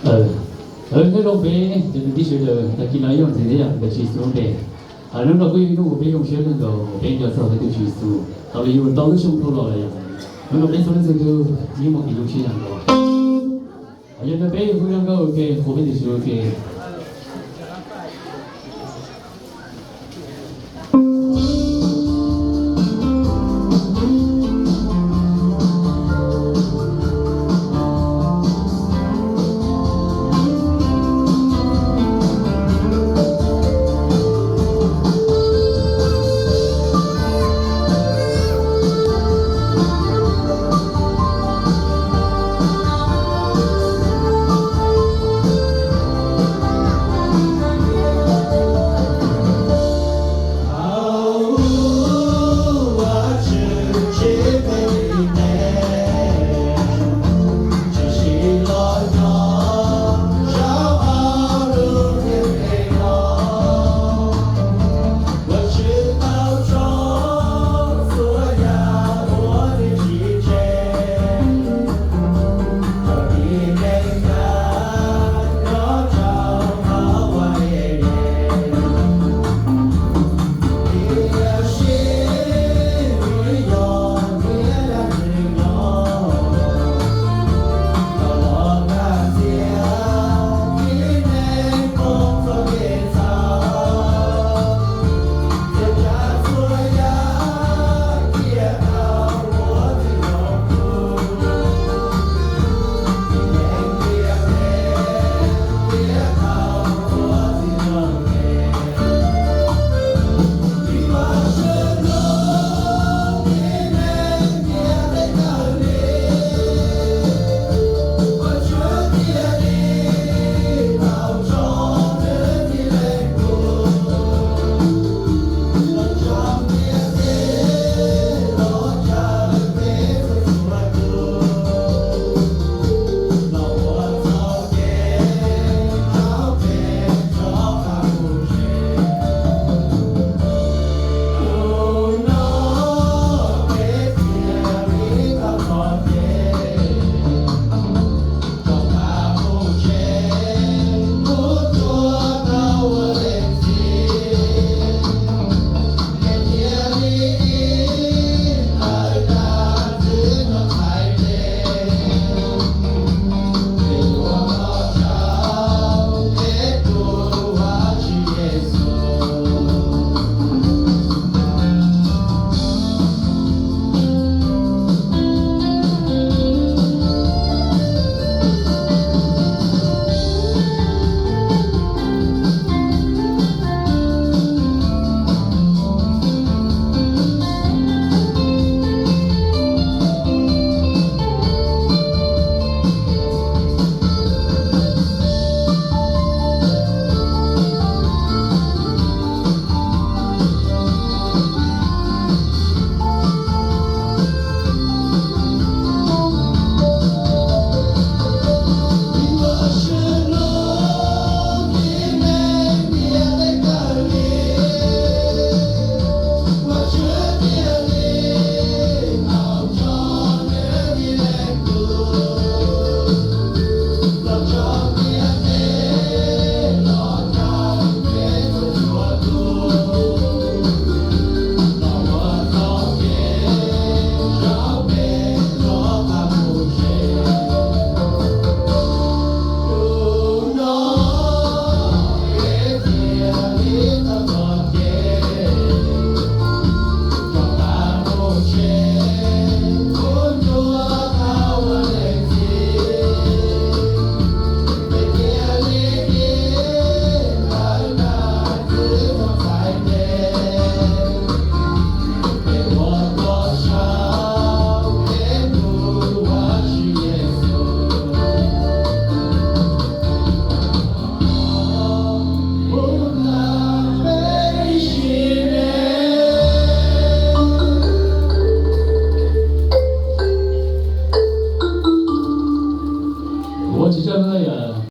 Nyob zoo peb cov kwv tij sawv daws, tag kis no yog ntxiv thiab yom, ntawm Tswv Yexus lub npe. Hnub no kuj yog ib hnub uas peb zoo siab kawg nkaus uas peb nco txog peb tus Tswv Yexus tau li yug ntau lub xyoo dhau los lawm yom. Hnub no peb txhua leej txhua tus yeej muaj kev hlub siab zoo nkaus. Yog no peb hu zaj nkauj ua ke, hu peb tus Tswv ua ke. Ua tsis tsaug na yom,